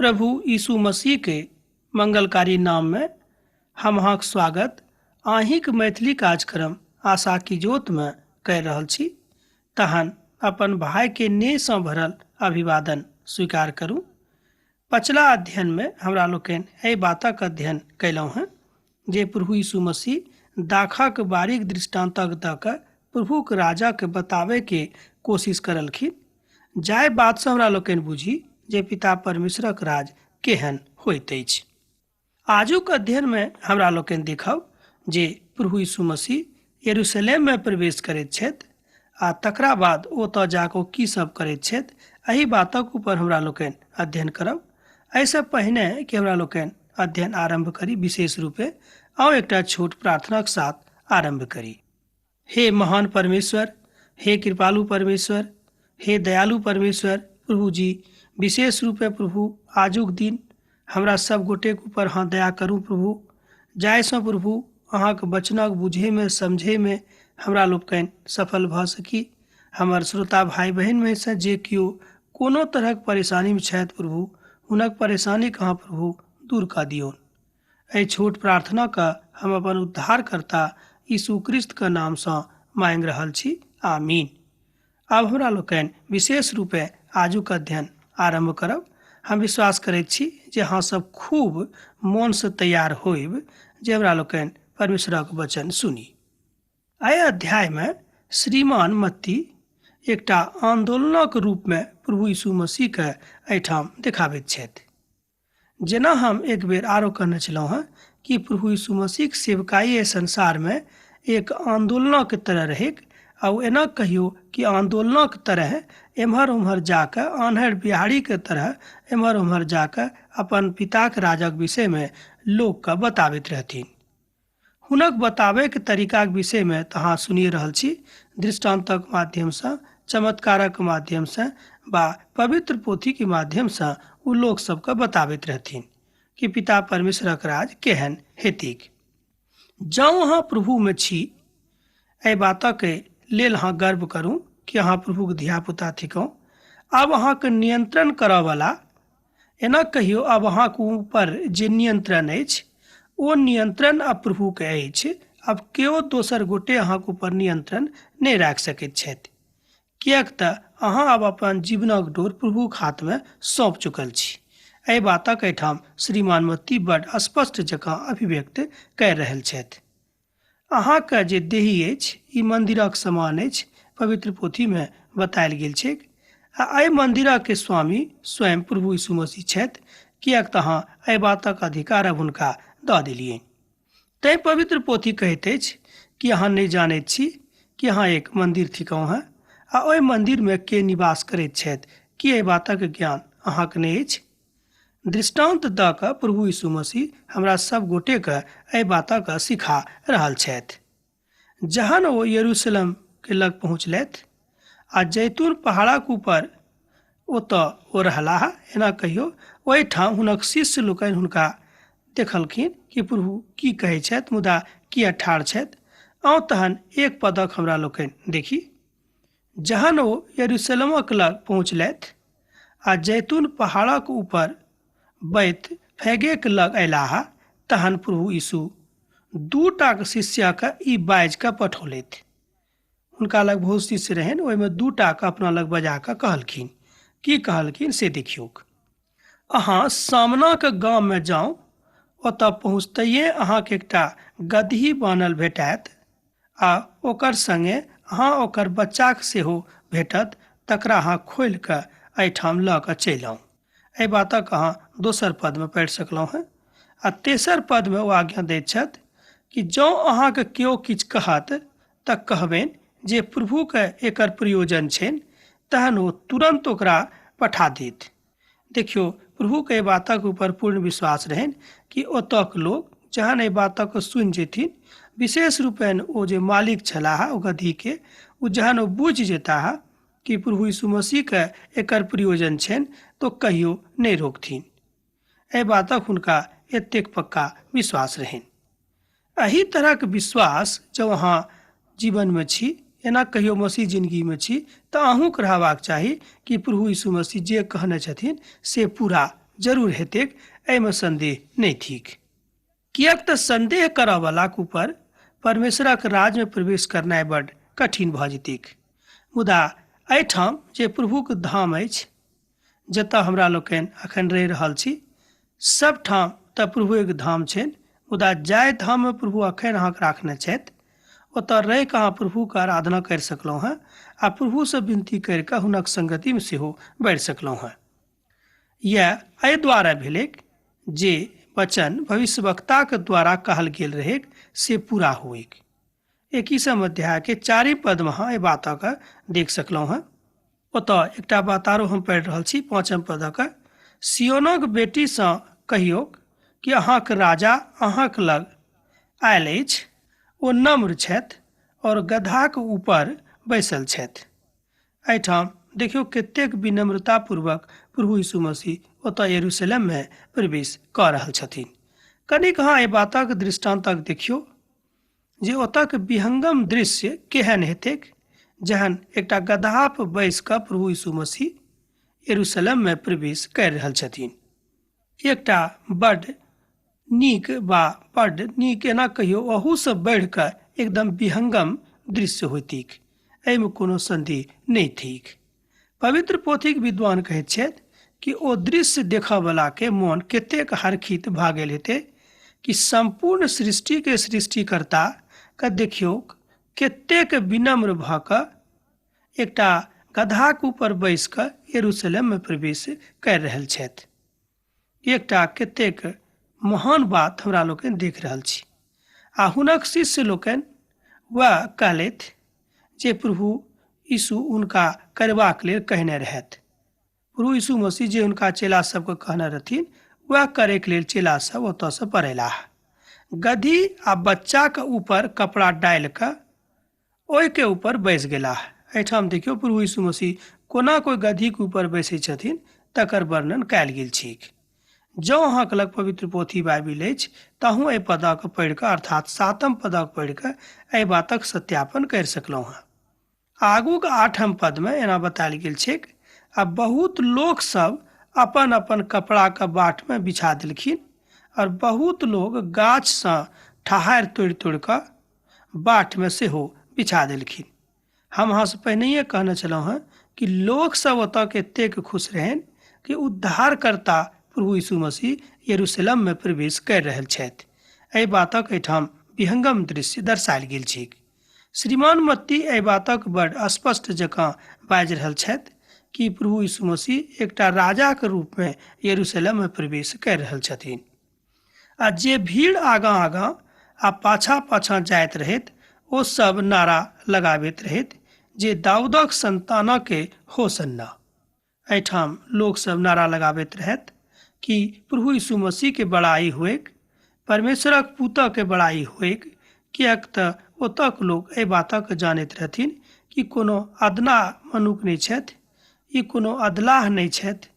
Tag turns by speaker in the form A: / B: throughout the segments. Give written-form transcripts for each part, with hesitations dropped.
A: प्रभु यीशु मसीह के मंगलकारी नाम में हम अहाँक स्वागत अहींक मैथिली कार्यक्रम आशा की ज्योत में करि रहल छी। तहन अपन भाई के नेहसँ भरल अभिवादन स्वीकार करू। पछिला अध्ययन में हमरा लोकनि एहि बातक अध्ययन कयलहुँ हेँ जे प्रभु यीशु मसीह दाखक बारीक दृष्टान्तक दऽ कऽ प्रभुक राजाके बताबैके कोशिश करलखिन, जाहि बातसँ हमरा लोकनि बुझी जे पिता परमेश्वरक राज केहन होइत अछि। आजुक अध्ययनमे हमरा लोकनि देखब जे प्रभु यीशु मसीह यरूशलेममे प्रवेश करैत छथि आ तकरा बाद ओतऽ जाकऽ ओ की सब करैत छथि, एहि बातक ऊपर हमरा लोकनि अध्ययन करब। एहिसँ पहिने कि हमरा लोकनि अध्ययन आरम्भ करी, विशेष रूपे आउ एकटा छोट प्रार्थनाक साथ आरम्भ करी। हे महान परमेश्वर, हे कृपालु परमेश्वर, हे दयालु परमेश्वर प्रभु जी, विशेष रूपे प्रभु आजुक दिन हमरा सब गोटेक ऊपर अहाँ दया करू प्रभु, जाहिसँ प्रभु अहाँके वचनक बुझैमे समझैमे हमरा लोकनि सफल भऽ सकी। हमर श्रोता भाइ बहिनमे सँ जे केओ कोनो तरहक परेशानीमे छथि प्रभु, हुनक परेशानीके अहाँ प्रभु दूर कऽ दियौन। एहि छोट प्रार्थनाके हम अपन उद्धारकर्ता यीशु क्रिस्तके नामसँ मांगि रहल छी, आमीन। आब हमरा लोकनि विशेष रूपे आजुक अध्ययन आरम्भ करब। हम विश्वास करैत छी जे अहाँ सब खूब मोनसँ तैयार होइब जे हमरा लोकनि परमेश्वरक वचन सुनी। एहि अध्यायमे श्रीमान मत्ती एकटा आन्दोलनक रूपमे प्रभु यीशु मसीहके एहिठाम देखाबैत छथि। जेना हम एक बेर आरो कहने छलहुँ हेँ कि प्रभु यीशु मसीहक सेवकाई एहि संसारमे एक आन्दोलनक तरह रहैक आ ओ एना कहियौ कि आन्दोलनक तरह एम्हर ओम्हर जाकऽ आन्हर बिहारीके तरह एम्हर ओम्हर जाकऽ अपन पिताक राजक विषयमे लोकके बताबैत रहथिन। हुनक बताबैके तरीकाक विषयमे तऽ अहाँ सुनिए रहल छी, दृष्टान्तक माध्यमसँ, चमत्कारक माध्यमसँ वा पवित्र पोथीके माध्यमसँ ओ लोक सबके बताबैत रहथिन कि पिता परमेश्वरक राज केहन हेतैक। जँ अहाँ प्रभुमे छी, एहि बातक लेल अहाँ गर्व करू कि अहाँ प्रभुक धियापुता थिकहुँ। आब अहाँके नियंत्रण करऽवला, एना कहियौ, आब अहाँक ऊपर जे नियंत्रण अछि ओ नियंत्रण आब प्रभुके अछि। आब केओ दोसर गोटे अहाँक ऊपर नियंत्रण नहि राखि सकैत छथि, किएक तऽ अहाँ आब अपन जीवनक डोर प्रभुक हाथमे सौंप चुकल छी। एहि बातक एहिठाम श्रीमान मत्ती बड स्पष्ट जकाँ अभिव्यक्त कए रहल छथि। अहाँके जे देही अछि ई मन्दिरक समान अछि, पवित्र पोथीमे बतायल गेल छैक, आ एहि मन्दिरक स्वामी स्वयं प्रभु यीशु मसीह छथि, किएक तऽ अहाँ एहि बातक अधिकार अब हुनका दऽ देलियनि। तैँ पवित्र पोथी कहैत अछि कि अहाँ नहि जानैत छी कि अहाँ एक मन्दिर थिकहुँ हेँ आ ओहि मन्दिरमे के निवास करैत छथि, की एहि बातक ज्ञान अहाँके नहि अछि? दृष्टान्त दऽ कऽ प्रभु यीशु मसीह हमरा सब गोटेके एहि बातक सिखा रहल छथि। जहन ओ यरूशलेम के लग पहुँचलथि आ जैतून पहाड़क ऊपर ओतऽ ओ रहलाह, एना कहियो ओहिठाम हुनक शिष्य लोकनि हुनका देखलखिन कि प्रभु की कहै छथि, मुदा किया ठाढ़ छथि। आउ तहन एक पदक हमरा लोकनि देखी। जहन ओ यरूशलेमक लग पहुँचलथि आ जैतून पहाड़क ऊपर बैत फैगेक लग अयलाह, तहन प्रभु यीशु दूटाक शिष्यके ई बाजि कऽ पठौलथि। हुनका लग बहुत शिष्य रहनि, ओहिमे दूटाके अपना लग बजा कऽ कहलखिन। की कहलखिन से देखियौक। अहाँ सामनाक गाममे जाउ, ओतऽ पहुँचतैये अहाँके एकटा गदही बान्हल भेटत आ ओकर सङ्गे अहाँ ओकर बच्चाक सेहो भेटत, तकरा अहाँ खोलि कऽ एहिठाम लऽ कऽ चलि आउ। एहि बातक अहाँ दोसर पदमे पढ़ि सकलहुँ हेँ। आ तेसर पदमे ओ आज्ञा दैत छथि कि जँ अहाँके केओ किछु कहत तऽ कहबनि जे प्रभुके एकर प्रयोजन छनि, तहन ओ तुरन्त ओकरा पठा देत। देखियौ, प्रभुके एहि बातक ऊपर पूर्ण विश्वास रहनि कि ओतऽक लोक जहन एहि बातक सुनि जेथिन, विशेष रूपेण ओ जे मालिक छलाह ओ गदहीके, ओ जहन ओ बुझि जेताह कि प्रभु यीशु मसीहके एकर प्रयोजन छनि, तऽ ओ कहियो नहि रोकथिन। एहि बातक हुनका एतेक पक्का विश्वास रहनि। एहि तरहक विश्वास जँ अहाँ जीवनमे छी, एना कहियो मसीह जिनगीमे छी, तऽ अहूँके रहबाक चाही कि प्रभु यीशु मसीह जे कहने छथिन से पूरा जरूर हेतैक, एहिमे संदेह नहि थिक। किएक तऽ संदेह करऽवलाक ऊपर परमेश्वरक राज्यमे प्रवेश करनाइ बड्ड कठिन भऽ जेतैक। मुदा एहिठाम जे प्रभुक धाम अछि, जतऽ हमरा लोकनि अखन रहि रहल छी, सबठाम तऽ प्रभुएक धाम छनि, मुदा जाहि धाममे प्रभु अखन अहाँके राखने छथि ओतऽ रहि कऽ अहाँ प्रभुके आराधना करि सकलहुँ हेँ आ प्रभुसँ विनती करि कऽ हुनक संगतिमे सेहो बढ़ि सकलहुँ हेँ। इएह एहि दुआरे भेलैक जे वचन भविष्यवक्ताक द्वारा कहल गेल रहैक से पूरा होइक। 21 अध्याय के 4 पदमे अहाँ एहि बातके देख सकलहुँ हेँ। ओतऽ एकटा बात आरो हम पढ़ि रहल छी, 5 पदक, सियोनक बेटीसँ कहियौक कि अहाँक राजा अहाँक लग आयल अछि, ओ नम्र छथि और गधाक ऊपर बैसल छथि। एहिठाम देखियौ कतेक विनम्रतापूर्वक प्रभु यीशु मसीह ओतऽ यरूशलेममे प्रवेश कऽ रहल छथिन। कनिक अहाँ एहि बातक दृष्टान्तक देखियौ जे ओतऽके विहंगम दृश्य केहन हेतैक जहन एकटा गदहा पर बैस कऽ प्रभु यीशु मसीह यरूशलेममे प्रवेश करि रहल छथिन। एकटा बड्ड नीक वा बड्ड नीक एना कहियौ अहूसँ बढ़ि कऽ एकदम विहंगम दृश्य होइतिक, एहिमे कोनो सन्देह नहि थिक। पवित्र पोथीक विद्वान कहैत छथि कि ओ दृश्य देखऽवलाके मोन कतेक हर्षित भऽ गेल हेतै कि सम्पूर्ण सृष्टिके सृष्टिकर्ता के देखियौ कतेक विनम्र भऽ कऽ एकटा गदहाक ऊपर बैस कऽ यरूशलेममे प्रवेश करि रहल छथि। एकटा कतेक महान बात हमरा लोकनि देख रहल छी। आ हुनक शिष्य लोकनि वएह कहलथि जे प्रभु यीशु हुनका करबाक लेल कहने रहथि। प्रभु यीशु मसीह जे हुनका चेला सबके कहने रहथिन वएह करैके लेल चेला सब ओतऽसँ पड़ेलाह। गधी आ बच्चाके ऊपर कपड़ा डालि कऽ ओहिके ऊपर बैस गेलाह। एहिठाम देखियौ प्रभु यीशु मसीह कोना कोइ गधीके ऊपर बैसै छथिन तकर वर्णन कयल गेल छैक। जँ अहाँके लग पवित्र पोथी बाइबिल अछि तहूँ एहि पदक पढ़ि कऽ अर्थात 7 पदक पढ़ि कऽ एहि बातक सत्यापन करि सकलहुँ हँ। आगूक 8 पदमे एना बतायल गेल छैक, आ बहुत लोक सब अपन अपन कपड़ाके बाटमे बिछा देलखिन और बहुत लोग गाछसँ ठहारि तोड़ि तोड़ि कऽ बाटमे सेहो बिछा देलखिन। हम अहाँसँ पहिनहिए कहने छलहुँ हँ कि लोकसभ ओतऽ एतेक खुश रहनि कि उद्धारकर्ता प्रभु यीशु मसीह यरूशलेममे प्रवेश करि रहल छथि। एहि बातक एहिठाम विहंगम दृश्य दर्शायल गेल छैक। श्रीमान मत्ती एहि बातक बड स्पष्ट जकाँ बाजि रहल छथि कि प्रभु यीशु मसीह एकटा राजाक रूपमे यरूशलेममे प्रवेश करि रहल छथिन। आ जे भीड़ आगाँ आगाँ आ पाछाँ पाछाँ जाइत रहैत ओ सब नारा लगाबैत रहैत जे दाऊदक संतानके होसन्ना। एहिठाम लोक सब नारा लगाबैत रहैत कि प्रभु यीशु मसीह के बड़ाई होइक, परमेश्वरक पुतः के बड़ाई होइक, किएक तऽ ओतऽक लोक एहि बातक जानैत रहथिन कि कोनो अदना मनुख नहि छथि, ई कोनो अदलाह नहि छथि,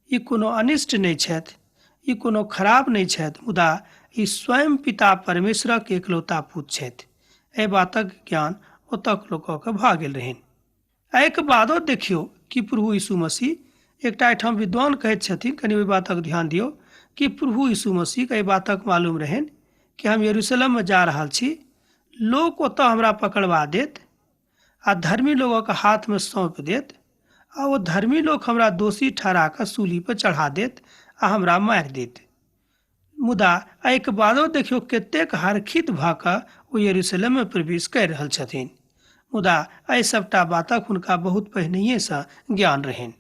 A: ई कोनो अनिष्ट नहि छथि, ई कोनो खराब नहि छथि, मुदा ई स्वयं पिता परमेश्वरक एकलौता पुत छथि। एहि बातक ज्ञान ओतऽक लोकके भऽ गेल रहनि। एहिके बादो देखियौ कि प्रभु यीशु मसीह एकटा एहिठाम विद्वान कहैत छथिन, कनि ओहि बातक ध्यान दियौ कि प्रभु यीशु मसीहके एहि बातक मालूम रहनि कि हम यरूशलेममे जा रहल छी, लोक ओतऽ हमरा पकड़वा देत आ धर्मी लोकक हाथमे सौंपि देत आ ओ धर्मी लोक हमरा दोषी ठहरा कऽ सूली पर चढ़ा देत आ हमरा मारि देत। मुदा एहिके बादो देखियौ कतेक हर्षित भऽ कऽ ओ यरूशलेममे प्रवेश करि रहल छथिन। मुदा एहि सबटा बातक हुनका बहुत पहिनहिएसँ ज्ञान रहनि।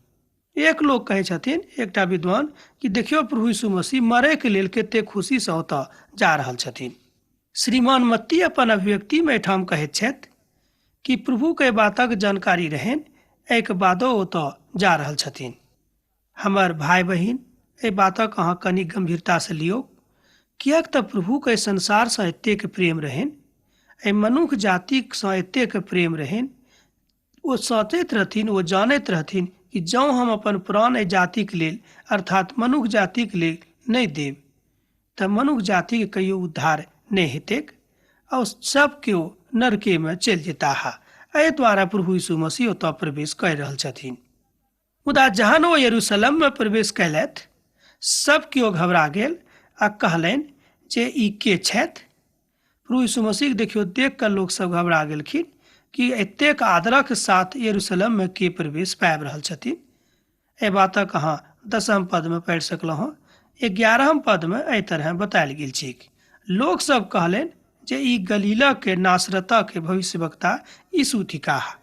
A: एक लोक कहै छथिन, एकटा विद्वान, कि देखियौ प्रभु यीशु मसीह मरैके लेल कतेक खुशीसँ ओतऽ जा रहल छथिन। श्रीमान मत्ती अपन अभिव्यक्तिमे एहिठाम कहैत छथि कि प्रभुके बातक जानकारी रहनि, एहिके बादो ओतऽ जा रहल छथिन। हमर भाय बहिन, एहि बातक अहाँ कनि गंभीरतासँ लियौ, किएक तऽ प्रभुके एहि संसारसँ एतेक प्रेम रहनि, एहि मनुख जातिसँ एतेक प्रेम रहनि, ओ सोचैत रहथिन, ओ जानैत रहथिन कि जँ हम अपन प्राण एहि जातिक लेल अर्थात मनुख जातिक लेल नहि देब तऽ मनुख जातिके कहियो उद्धार नहि हेतैक आ सब केओ नरकेमे चलि जेताह। एहि द्वारा प्रभु यीशु मसीह ओतऽ प्रवेश करि रहल छथिन। मुदा जहन ओ यरूशलेममे प्रवेश कयलथि, सब केओ घबरा गेल आ कहलनि जे ई के छथि। प्रभु यीशु मसीह देखियौ, देख कऽ लोकसभ घबरा गेलखिन कि एतेक आदरक साथ यरूशलेममे के प्रवेश पाबि रहल छथिन। एहि बातक अहाँ 10 पदमे पढ़ि सकलहुँ हँ। 11 पदमे एहि तरह बतायल गेल छैक, लोकसभ कहलनि जे ई गलीलके नासरतके भविष्यवक्ता यीशु थिकाह।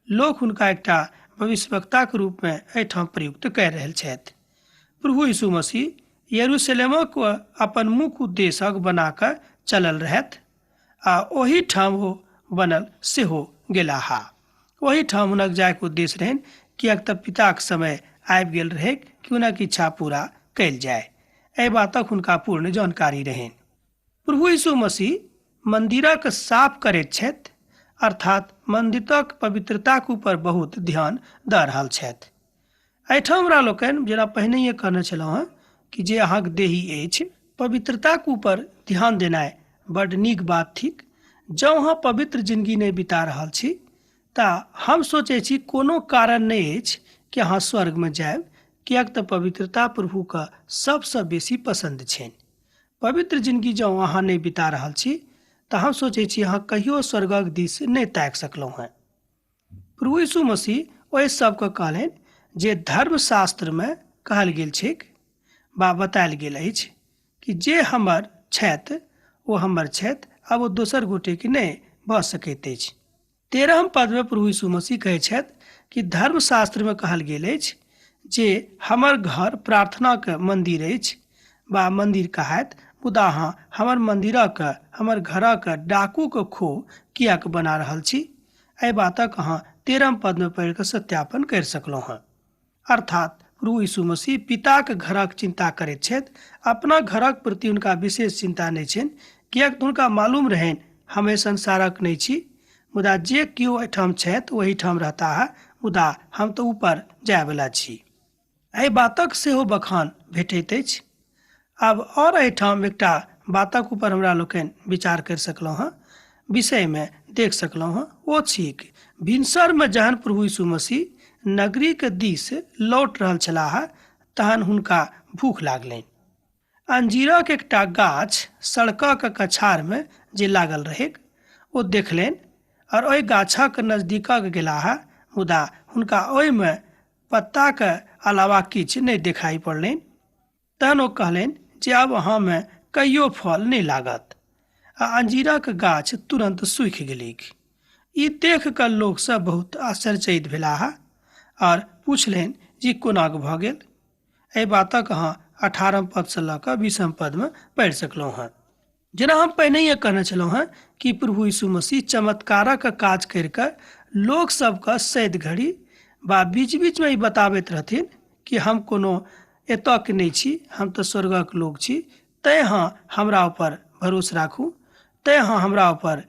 A: लोक हुनका एकटा भविष्यवक्ताक रूपमे एहिठाम प्रयुक्त करि रहल छथि। प्रभु यीशु मसीह यरूशलेमक अपन मुख्य उद्देश्यक बना कऽ चलल रहथि आ ओहिठाम ओ बनल सेहो गेलाह। ओहिठाम हुनक जायके उद्देश्य रहनि, किएक तऽ पिताक समय आबि गेल रहै कि हुनक इच्छा पूरा कयल जाय। एहि बातक हुनका पूर्ण जानकारी रहनि। प्रभु यीशु मसीह मंदिरक साफ करैत छथि, अर्थात मंदिरक पवित्रताक ऊपर बहुत ध्यान दऽ रहल छथि। एहिठाम हमरा लोकनि जेना पहिनहिए कहने छलहुँ हँ कि जे अहाँके देही अछि, पवित्रताक ऊपर ध्यान देनाइ बड्ड नीक बात थिक। जँ अहाँ पवित्र जिंदगी नहि बिता रहल छी तऽ हम सोचै छी कोनो कारण नहि अछि कि अहाँ स्वर्गमे जायब, किएक तऽ पवित्रता प्रभुके सबसँ बेसी पसन्द छनि। पवित्र जिंदगी जँ अहाँ नहि बिता रहल छी तऽ हम सोचै छी अहाँ कहियो स्वर्गक दिस नहि ताकि सकलहुँ हँ। प्रभु यीशु मसीह ओहि सबके कहलनि जे धर्मशास्त्रमे कहल गेल छैक बा बतायल गेल अछि कि जे हमर छथि ओ हमर छथि, आब ओ दोसर गोटेके नहि भऽ सकैत अछि। 13 पदमे प्रभु यीशु मसीह कहै छथि कि धर्मशास्त्रमे कहल गेल अछि जे हमर घर प्रार्थनाके मंदिर अछि बा मंदिर कहायत, मुदा अहाँ हमर मंदिरक हमर घरक डाकूके खोह किएक बना रहल छी। एहि बातक अहाँ 13 पदमे पढ़ि कऽ सत्यापन करि सकलहुँ हँ। अर्थात प्रभु यीशु मसीह पिताक घरक चिंता करैत छथि, अपना घरक प्रति हुनका विशेष चिंता नहि छनि, किएक तऽ हुनका मालूम रहनि हम एहि संसारक नहि छी, मुदा जे केओ एहिठाम छथि ओहिठाम रहताह, मुदा हम तऽ ऊपर जायवला छी। एहि बातक सेहो बखान भेटैत अछि। आब आओर एहिठाम एकटा बातक ऊपर हमरा लोकनि विचार करि सकलहुँ हँ, विषयमे देख सकलहुँ हँ, ओ छिक भिनसरमे जहन प्रभु यीशु मसीह नगरीके दिस लौट रहल छलाह तहन हुनका भूख लागलनि। अंजीरक एकटा गाछ सड़कक कछारमे जे लागल रहैक ओ देखलनि आओर ओहि गाछक नजदीकक गेलाह, मुदा हुनका ओहिमे पत्ताक अलावा किछु नहि देखाइ पड़लनि। तहन ओ कहलनि जे आब अहाँमे कहियो फल नहि लागत, आ अंजीरक गाछ तुरन्त सूखि गेलैक। ई देख कऽ लोकसभ बहुत आश्चर्यचकित भेलाह आओर पुछलनि जे कोना भऽ गेल। एहि बातक अहाँ 18 पदसँ लऽ कऽ 20 पदमे पढ़ि सकलहुँ हँ। जेना हम पहिनहिए कहने छलहुँ हँ कि प्रभु यीशु मसीह चमत्कारक काज करि कऽ लोक सबके सैद घड़ी बा बीच बीचमे ई बताबैत रहथिन कि हम कोनो एतऽके नहि छी, हम तऽ स्वर्गक लोक छी, तैँ अहाँ हमरा ऊपर भरोस राखू, तैँ अहाँ हमरा ऊपर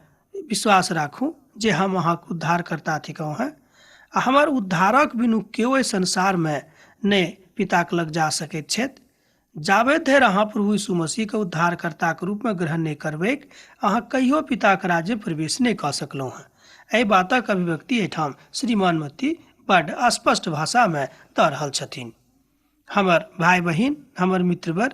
A: विश्वास राखू जे हम अहाँके उद्धारकर्ता थिकहुँ हँ, आ हमर उद्धारक बिनु केओ एहि संसारमे नहि पिताके लग जा सकैत छथि। जाबे धरि अहाँ प्रभु यीशु मसीहके उद्धारकर्ताके रूपमे ग्रहण नहि करबैक, अहाँ कहियो पिताके राज्य प्रवेश नहि कऽ सकलहुँ हँ। एहि बातक अभिव्यक्ति एहिठाम श्रीमान मत्ती बड्ड स्पष्ट भाषामे दऽ रहल छथिन। हमर भाय बहिन, हमर मित्रवर,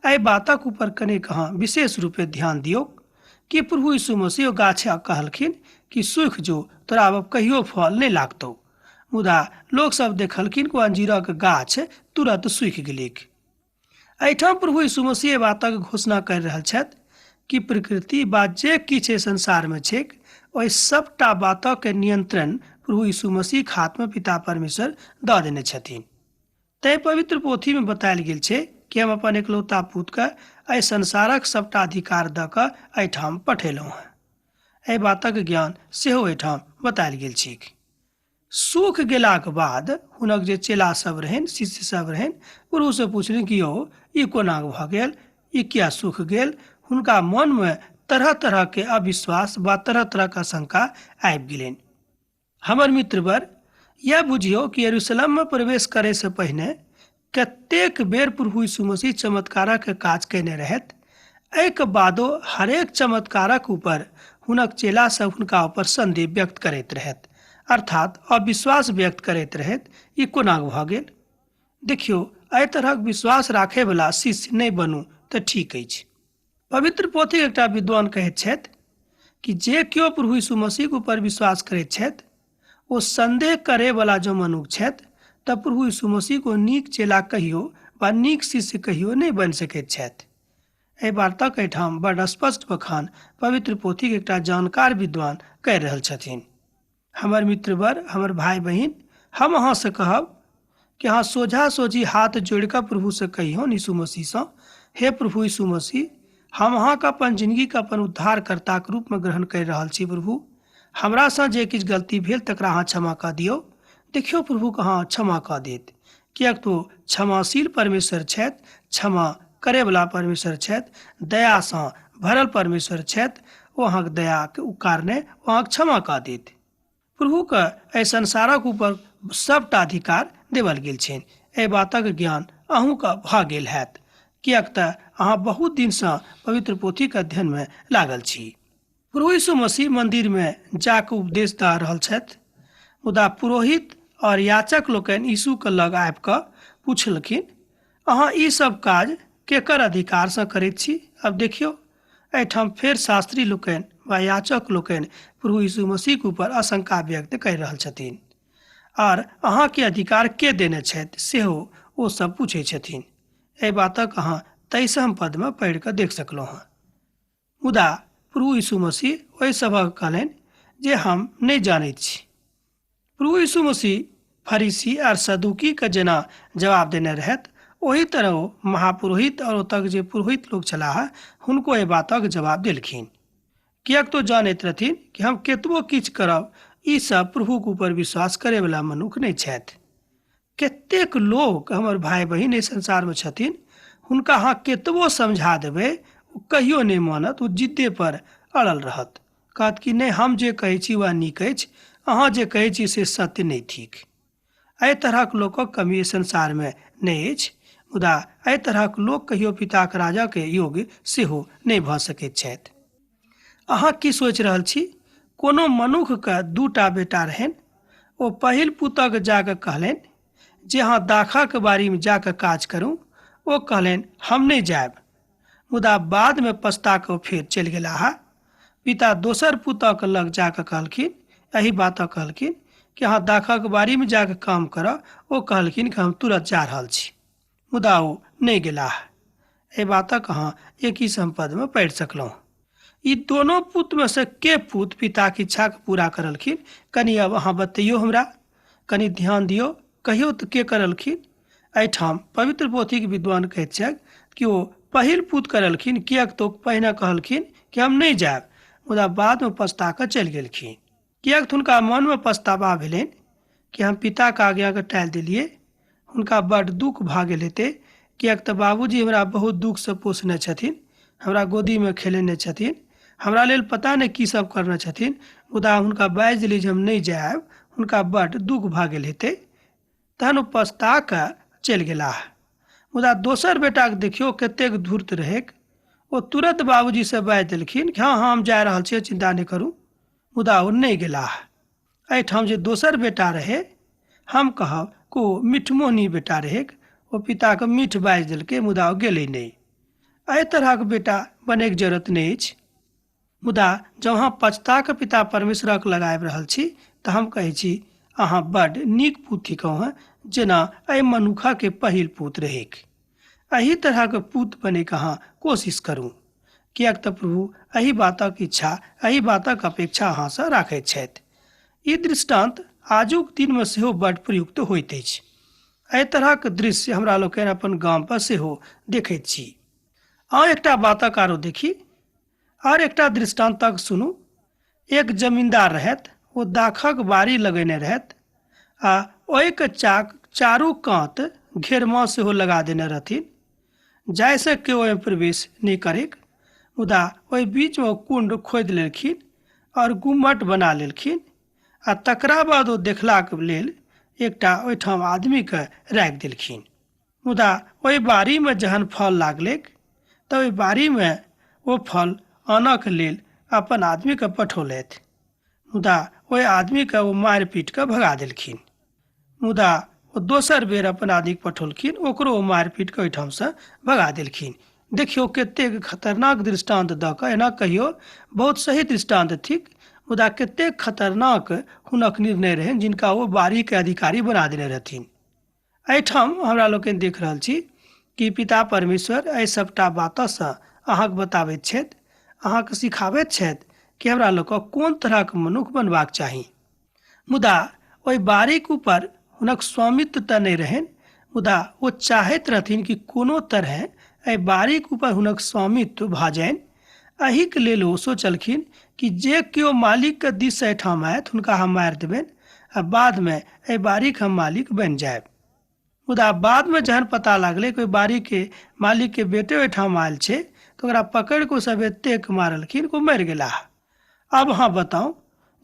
A: एहि बातक ऊपर कनेक अहाँ विशेष रूपे ध्यान दियौक कि प्रभु यीशु मसीह गाछ कहलखिन कि सूखि जो, तोरा आब कहियो फल नहि लागतौ। मुदा लोक सब देखलखिन कि अंजीरक गाछ तुरंत सूखि गेलैक। एहिठाम प्रभु यीशु मसीह बातक घोषणा करि रहल छथि कि प्रकृति बा जे किछु एहि संसारमे छैक ओहि सबटा बातक नियंत्रण प्रभु यीशु मसीहक हाथमे पिता परमेश्वर दऽ देने छथिन। तैं पवित्र पोथीमे बतायल गेल छै कि हम अपन एकलौता पुतके एहि संसारक सबटा अधिकार दऽ कऽ एहिठाम पठेलहुँ हँ। एहि बातक ज्ञान सेहो एहिठाम बतायल गेल छैक। सूख गेलाक बाद हुनक जे चेला सब रहनि, शिष्य सब रहनि, प्रभुसँ पुछलनि कि यौ ई कोना भऽ गेल, ई किया सूख गेल। हुनका मनमे तरह तरहके अविश्वास वा तरह तरहके आशंका आबि गेलनि। हमर मित्रवर, यह बुझियौ कि यरूशलेममे प्रवेश करैसँ पहिने कतेक बेर प्रभु यीशु मसीह चमत्कारक काज कयने रहथि। एहिके बादो हरेक चमत्कारक ऊपर हुनक चेला सब हुनका ऊपर संदेह व्यक्त करैत रहथि, अर्थात अविश्वास व्यक्त करैत रहथि, ई कोना भऽ गेल। देखियौ, एहि तरहक विश्वास राखयवला शिष्य नहि बनू तऽ ठीक अछि। पवित्र पोथीक एकटा विद्वान कहैत छथि कि जे केओ प्रभु यीशु मसीहके ऊपर विश्वास करैत छथि ओ संदेह करैवला जो मनुख छथि तऽ प्रभु यीशु मसीह को नीक चेला कहियो वा नीक शिष्य कहियो नहि बनि सकैत छथि। एहि बातक एहिठाम बड स्पष्ट बखान पवित्र पोथीक एकटा जानकार विद्वान कहि रहल छथिन। हमर मित्रवर, हमर भाई बहिन, हम अहाँसँ कहब कि अहाँ सोझा सोझी हाथ जोड़िकऽ प्रभुसँ कहियौन यीशु मसीहसँ, हे प्रभु यीशु मसीह, हम अहाँके अपन जिन्दगीके अपन उद्धारकर्ताके रूपमे ग्रहण करि रहल छी। प्रभु, हमरासँ जे किछु गलती भेल तकरा अहाँ क्षमा कऽ दियौ। देखियौ प्रभुके अहाँ क्षमा कऽ देत, किएक तऽ ओ क्षमाशील परमेश्वर छथि, क्षमा करैवला परमेश्वर छथि, दयासँ भरल परमेश्वर छथि। ओ अहाँके दयाके कारणे ओ अहाँके क्षमा कऽ देत। प्रभुके एहि संसारक ऊपर सबटा अधिकार देवल गेल छनि। एहि बातक ज्ञान अहूँके भऽ गेल हैत, किएक तऽ अहाँ बहुत दिनसँ पवित्र पोथीके अध्ययनमे लागल छी। प्रभु यीशु मसीह मन्दिरमे जाकऽ उपदेश दऽ रहल छथि, मुदा पुरोहित और याचक लोकनि यीशुके लग आबि कऽ पुछलखिन, अहाँ ई सब काज केकर अधिकारसँ करैत छी? आब देखियौ, एहिठाम फेर शास्त्री लोकनि वा याचक लोकनि प्रभु यीशु मसीहके ऊपर आशंका व्यक्त करि रहल छथिन, आर अहाँके अधिकार के देने छथि सेहो ओ सब पूछै छथिन। एहि बातक अहाँ 23 पदमे पढ़ि कऽ देख सकलहुँ हँ। मुदा प्रभु यीशु मसीह ओहि सभक कहलनि जे हम नहि जानैत छी। प्रभु यीशु मसीह फरीसी और सदुकी के जेना जवाब देने रहथि, ओही तरह ओ महापुरोहित और ओतक जे पुरोहित लोक छलाह हुनको एहि बातक जवाब देलखिन, किएक तो जानैत रहथिन कि हम केतबो किछु करब ई सब प्रभुके ऊपर विश्वास करैवला मनुख नहि छथि। कतेक लोक हमर भाय बहिन एहि संसारमे छथिन, हुनका अहाँ केतबो समझा देबै ओ कहियो नहि मानत, ओ जिद्दे पर अड़ल रहत, कहत कि नहि, हम जे कहै छी वएह नीक अछि, अहाँ जे कहै छी से सत्य नहि थिक। एहि तरहक लोकक कमी एहि संसारमे नहि अछि, मुदा एहि तरहक लोक कहियो पिताक राजाके योग्य सेहो नहि भऽ सकैत छथि। अहाँ की सोचि रहल छी? कोनो मनुखके दूटा बेटा रहनि। ओ पहिल पुतक जाकऽ कहलनि जे अहाँ दाखाके बाड़ीमे जाकऽ काज करू। ओ कहलनि, हम नहि जायब। मुदा बादमे पछता कऽ फेर चलि गेलाह। पिता दोसर पुतक लग जाकऽ कहलखिन, एहि बातक कहलखिन कि अहाँ दाखक बाड़ीमे जाकऽ काम करऽ। ओ कहलखिन कि हम तुरत जा रहल छी, मुदा ओ नहि गेलाह। एहि बातक अहाँ 21 पदमे पढ़ि सकलहुँ। ई दोनो पुतमे से के पुत पिताके इच्छाके पूरा करलखिन? कनि अब अहाँ बतैयौ हमरा, कनि ध्यान दियौ, कहियौ तऽ के करलखिन? एहिठाम पवित्र पोथीके विद्वान कहैत छथि कि ओ पहिल पुत करलखिन, किएक तऽ ओ पहिने कहलखिन कि हम नहि जायब, मुदा बादमे पछता कऽ चलि गेलखिन, किएक तऽ हुनका मनमे पछतावा भेलनि कि हम पिताके आज्ञाके टालि देलियै। हुनका बड्ड दुःख भऽ गेल हेतै, किएक तऽ बाबूजी हमरा बहुत दुःखसँ पोसने छथिन, हमरा गोदीमे खेलेने छथिन, हमरा लेल पता नहि की सब करने छथिन, मुदा हुनका बाजि देलियै जे हम नहि जायब, हुनका बड्ड दुःख भऽ गेल हेतै। तहन ओ पछता कऽ चलि गेलाह। मुदा दोसर बेटाके देखियौ कतेक धूर्त रहैक, ओ तुरन्त बाबूजीसँ बाजि देलखिन कि हँ हँ हम जा रहल छी, चिन्ता नहि करू, मुदा ओ नहि गेलाह। एहिठाम जे दोसर बेटा रहै, हम कहब कि ओ मिठमोहनी बेटा रहैक, ओ पिताके मीठ बाजि देलकै, मुदा ओ गेलै नहि। एहि तरहक बेटा बनैके जरूरत नहि अछि। मुदा जँ अहाँ पछता कऽ पिता परमेश्वरक लग आबि रहल छी तऽ हम कहै छी अहाँ बड्ड नीक पूत थिकहुँ हँ, जेना एहि मनुखके पहिल पूत रहैक। एहि तरहक पूत बनैके अहाँ कोशिश करू, किएक तऽ प्रभु एहि बातक इच्छा, एहि बातक अपेक्षा अहाँसँ राखैत छथि। ई दृष्टान्त आजुक दिनमे सेहो बड्ड प्रयुक्त होइत अछि। एहि तरहक दृश्य हमरा लोकनि अपन गाम पर सेहो देखैत छी। अहाँ एकटा बातक आरो देखी आर एकटा दृष्टान्तक सुनू। एक जमींदार रहथि, ओ दाखक बाड़ी लगेने रहथि आ ओहिके चारू कात घेरमा सेहो लगा देने रहथिन, जाहिसँ केओ ओहिमे प्रवेश नहि करैक। मुदा ओहि बीचमे ओ कुण्ड खोदि लेलखिन आओर गुम्मट बना लेलखिन आ तकरा बाद ओ देखलाक लेल एकटा ओहिठाम आदमीके राखि देलखिन। मुदा ओहि बाड़ीमे जहन फल लागलैक तऽ ओहि बाड़ीमे ओ फल आनऽके लेल अपन आदमीके पठौलथि, मुदा ओहि आदमीके ओ मारि पीट कऽ भगा देलखिन। मुदा ओ दोसर बेर अपन आदमीके पठौलखिन, ओकरो ओ मारि पीट कऽ ओहिठामसँ भगा देलखिन। देखियौ कतेक खतरनाक दृष्टान्त दऽ कऽ, एना कहियौ बहुत सही दृष्टान्त थिक, मुदा कतेक खतरनाक हुनक निर्णय रहनि जिनका ओ बाड़ीके अधिकारी बना देने रहथिन। एहिठाम हमरा लोकनि देख रहल छी कि पिता परमेश्वर एहि सभटा बातसँ अहाँके बताबैत छथि, अहाँके सिखाबैत छथि कि हमरा लोकके कोन तरहक मनुख बनबाक चाही। मुदा ओहि बाड़ीक ऊपर हुनक स्वामित्व तऽ नहि रहनि, मुदा ओ चाहैत रहथिन कि कोनो तरहे एहि बाड़ीक ऊपर हुनक स्वामित्व भऽ जानि। एहिके लेल ओ सोचलखिन कि जे केओ मालिकके दिससँ एहिठाम आयत हुनका हम मारि देबनि आ बादमे एहि बाड़ीके हम मालिक बनि जायब। मुदा बादमे जहन पता लागलै कि ओहि बाड़ीके मालिकके बेटे ओहिठाम आयल छै, तऽ ओकरा पकड़ि कऽ ओ सब एतेक मारलखिन कि ओ मरि गेलाह। आब अहाँ बताउ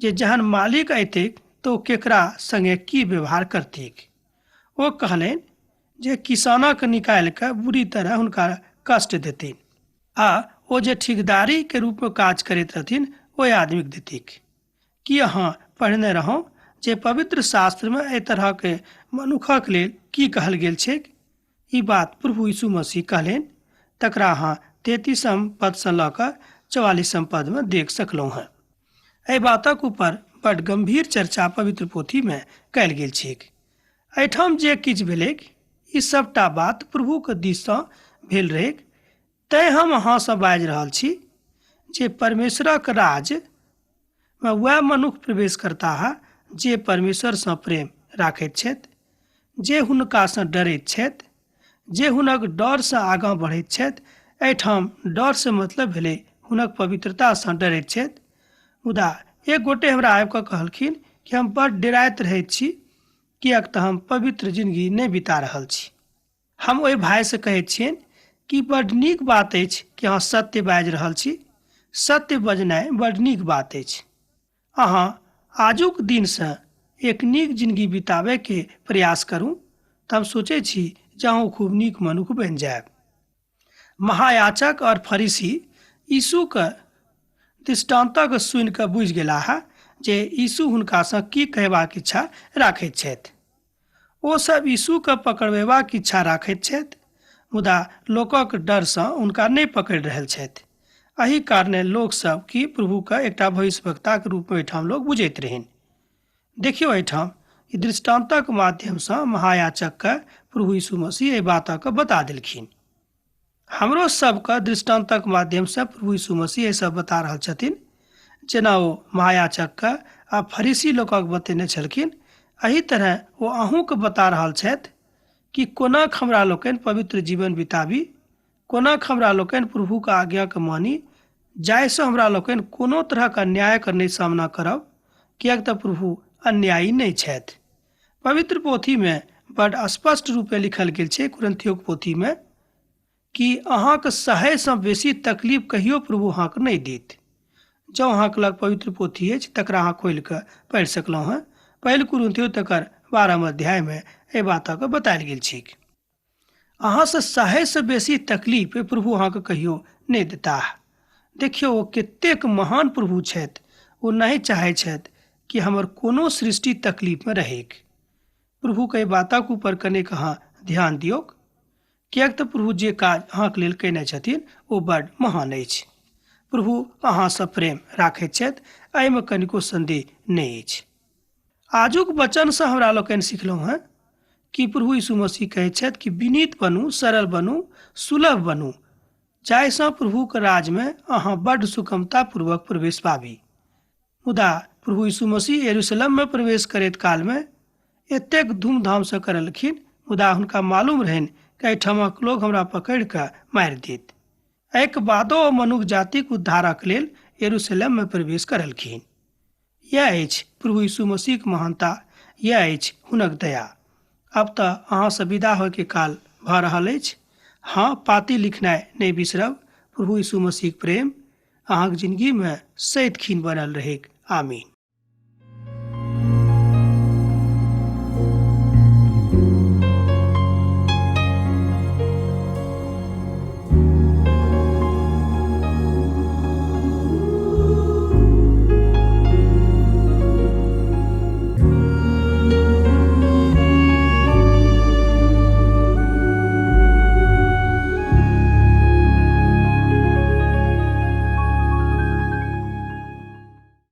A: जे जहन मालिक अयतैक तऽ ओ केकरा संगे की व्यवहार करतैक? ओ कहलनि जे किसानक निकालि कऽ बुरी तरह हुनका कष्ट देथिन आ ओ जे ठेकेदारीके रूपमे काज करैत रहथिन ओहि आदमीके देथिक। की अहाँ पढ़ने रहौं जे पवित्र शास्त्रमे एहि तरहके मनुखक लेल की कहल गेल छैक? ई बात प्रभु यीशु मसीह कहलनि, तकरा अहाँ 33 पदसँ लऽ कऽ 44 पदमे देख सकलहुँ हेँ। एहि बातक ऊपर बड गम्भीर चर्चा पवित्र पोथीमे कयल गेल छैक। एहिठाम जे किछु भेलैक ई सभटा बात प्रभुके दिससँ भेल रहैक, तैँ हम अहाँसँ बाजि रहल छी जे परमेश्वरक राज्यमे वएह मनुख प्रवेश करताह जे परमेश्वरसँ प्रेम राखैत छथि, जे हुनकासँ डरैत छथि, जे हुनक डरसँ आगाँ बढ़ैत छथि। एहिठाम डरसँ मतलब भेलै हुनक पवित्रतासँ डरैत छथि। मुदा एक गोटे हमरा आबि कऽ कहलखिन कि हम बड़ डराइत रहैत छी किएक तऽ हम पवित्र जिंदगी नहि बिता रहल छी। हम ओहि भाइसँ कहैत छियनि कि बड्ड नीक बात अछि कि अहाँ सत्य बाजि रहल छी। सत्य बजनाइ बड्ड नीक बात अछि। अहाँ आजुक दिनसँ एक नीक जिंदगी बिताबयके प्रयास करू तऽ हम सोचै छी जे अहूँ खूब नीक मनुख बनि जायब। महायाचक और फरीसी यीशुके दृष्टान्तक सुनि कऽ बुझि गेलाह जे यीशु हुनकासँ की कहबाक इच्छा राखैत छथि। ओ सब यीशुके पकड़बेबाक इच्छा राखैत छथि, मुदा लोकक डरसँ हुनका नहि पकड़ि रहल छथि। एहि कारणे लोक सब कि प्रभुके एकटा भविष्यवक्ताक रूपमे एहिठाम लोक बुझैत रहनि। देखियौ एहिठाम ई दृष्टान्तक माध्यमसँ महायाचकके प्रभु यीशु मसीह एहि बातके बता देलखिन। हमरो सबके दृष्टान्तक माध्यमसँ प्रभु यीशु मसीह एहि सब बता रहल छथिन, जेना ओ महायाचकके आ फरीसी लोकक बतेने छलखिन, एहि तरह ओ अहूँके बता रहल छथि कि कोना हमरा लोकनि पवित्र जीवन बिताबी, कोना हमरा लोकनि प्रभुके आज्ञाके मानी, जाहिसँ हमरा लोकनि कोनो तरहक अन्यायके नहि सामना करब, किएक तऽ प्रभु अन्यायी नहि छथि। पवित्र पोथीमे बड स्पष्ट रूपे लिखल गेल छै कुरिन्थियोक पोथीमे कि अहाँके सहयसँ बेसी तकलीफ कहियो प्रभु अहाँके नहि देत। जँ अहाँके लग पवित्र पोथी अछि तकरा अहाँ खोलि कऽ पढ़ि सकलहुँ हेँ। पहिल कुरिन्थियो तकर 12 अध्यायमे एहि बातके बतायल गेल छैक। अहाँसँ सहयसँ बेसी तकलीफ प्रभु अहाँके कहियो नहि देताह। देखियौ ओ कतेक महान प्रभु छथि। ओ नहि चाहै छथि कि हमर कोनो सृष्टि तकलीफमे रहैक। प्रभुके एहि बातक ऊपर कनेक अहाँ ध्यान दियौक, किएक तऽ प्रभु जे काज अहाँके लेल कयने छथिन ओ बड महान अछि। प्रभु अहाँसँ प्रेम राखैत छथि, एहिमे कनिको सन्देह नहि अछि। आजुक वचनसँ हमरा लोकनि सिखलहुँ हेँ कि प्रभु यीशु मसीह कहै छथि कि विनीत बनू, सरल बनू, सुलभ बनू, जाहिसँ प्रभुके राजमे अहाँ बड्ड सुगमतापूर्वक प्रवेश पाबी। मुदा प्रभु यीशु मसीह यरूशलेममे प्रवेश करैत कालमे एतेक धूमधामसँ करलखिन, मुदा हुनका मालूम रहनि कि एहिठामक लोक हमरा पकड़ि कऽ मारि देत। एहिके बादो ओ मनुख जातिक उद्धारक लेल यरूशलेममे प्रवेश करलखिन। यैह अछि प्रभु यीशु मसीहक महानता, यैह अछि हुनक दया। आब तऽ अहाँसँ विदा होयके काल भऽ रहल अछि। हँ, पाती लिखनाइ नहि बिसरब। प्रभु यीशु मसीहक प्रेम अहाँक जिनगीमे सदिखन बनल रहैक। आमीन।